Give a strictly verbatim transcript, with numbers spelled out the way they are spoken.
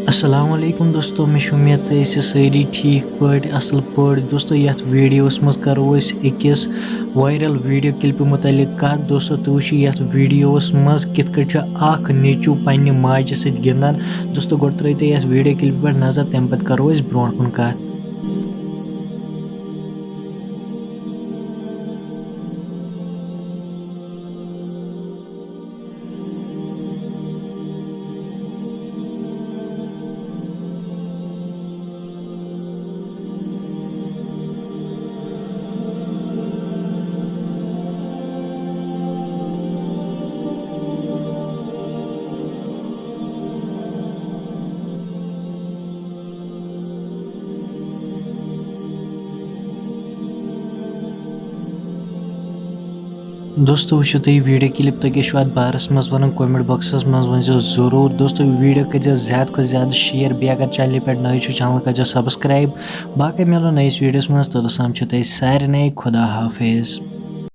السلام علیکم دوستو، مےٚ چھِ اُمید تُہۍ ٲسِو سٲری ٹھیٖک پٲٹھۍ، اَصٕل پٲٹھۍ۔ دوستو، یَتھ ویٖڈیوَس منٛز کَرو أسۍ أکِس وایرل ویٖڈیو کِلپہِ مُتعلِق کَتھ۔ دوستو، تُہۍ وٕچھِو یَتھ ویٖڈیوَس منٛز کِتھ کٔنۍ چھُ اَکھ نیٚچوٗ پنٛنہِ ماجہِ سۭتۍ گِنٛدان۔ دوستو، گۄڈٕ ترٛٲیِو تُہۍ یَتھ ویٖڈیو کِلپہِ پٮ۪ٹھ نظر، تَمہِ پَتہٕ کَرو أسۍ برٛونٛٹھ کُن کَتھ۔ دوستو، وٕچھِو تُہۍ ویٖڈیو کِلِپ، تُہۍ کیٛاہ چھِو اَتھ بارَس منٛز وَنان؟ کمنٹ باکسَس منٛز ؤنۍزیو ضروٗر۔ دوستو، ویٖڈیو کٔرۍزیو زیادٕ کھۄتہٕ زیادٕ شیئر، بیٚیہِ اگر چینلہِ پٮ۪ٹھ نٔے چھِو، چینل کٔرۍزیو سبسکرائب۔ باقٕے مِلو نٔیِس ویٖڈیوَس منٛز، توٚتَس تام چھِو تُہۍ سارنٕے خدا حافظ۔